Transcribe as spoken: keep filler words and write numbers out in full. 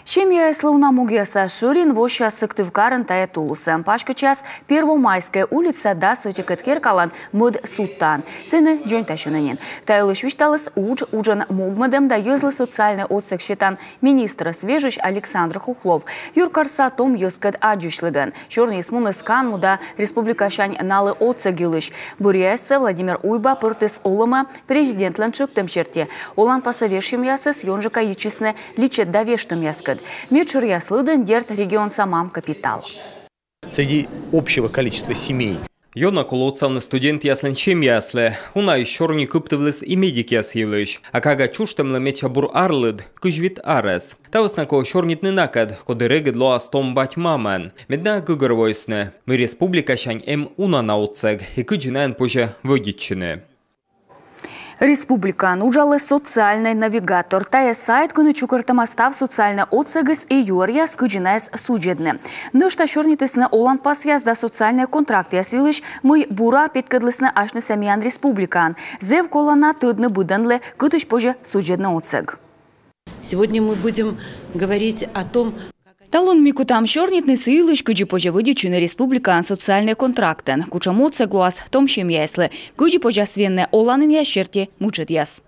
Семьяяслы уна могъяса шӧрин восьяс Сыктывкарын тайӧ тулысӧ. Паськӧдчас Первомайскӧй улица дас ӧтикӧд керкалӧн мӧд судтаын. Сэні дзоньтасьӧны нин. Та йылысь висьталіс удж, уджӧн могмӧдӧм да йӧзлы социальнӧй отсӧг сетан министрӧс вежысь Александр Хохлов юркарса том йӧзкӧд аддзысьлігӧн. Сёрниыс муніс канму да республикасянь налы отсӧг йылысь. Бӧръяяссӧ Владимир Уйба пӧртіс олӧмӧ президентлӧн тшӧктӧм серти. Оланпасӧ веж семьяясыс ёнджыка йитчисны личӧд да вештӧмъяскӧд. Медшӧръяс лыдын, дерт, регионса мам капитал. Среди общего количества семей. Ёна колӧ отсавны студентъяслӧн семьяяслы. Унаысь сёрни кыптывліс и медикъяс йылысь. А кага чужтӧмлӧ медся бур арлыд — кызь вит арӧс. Та вӧсна колӧ сёрнитны накӧд, коді регыд лоас том бать-мамӧн. Мед найӧ гӧгӧрвоисны, мый республикасянь эм уна на отсӧг и кыдзи найӧн позьӧ вӧдитчыны. Республикаын уджалӧ социальнӧй навигатор. Тайӧ сайт, кӧні чукӧртӧма став социальнӧй отсӧгыс и юӧръяс, кыдзи найӧс судзӧдны. Нӧшта сёрнитісны оланпасъяс да социальнӧй контрактъяс йылысь, мый бура петкӧдлісны асьнысӧ миян республикаын. Зэв колана тӧдны быдӧнлы, кытысь позьӧ судзӧдны отсӧг. Сегодня мы будем говорить о том, Талун ми кутам сёрнитны сы йылысь, кыдзи позьӧ вӧдитчыны республикаын социальнӧй контрактӧн, кутшӧм отсӧг лоас том семьяяслы, кыдзи позяс венны оланінъяс серти мытшӧдъяс.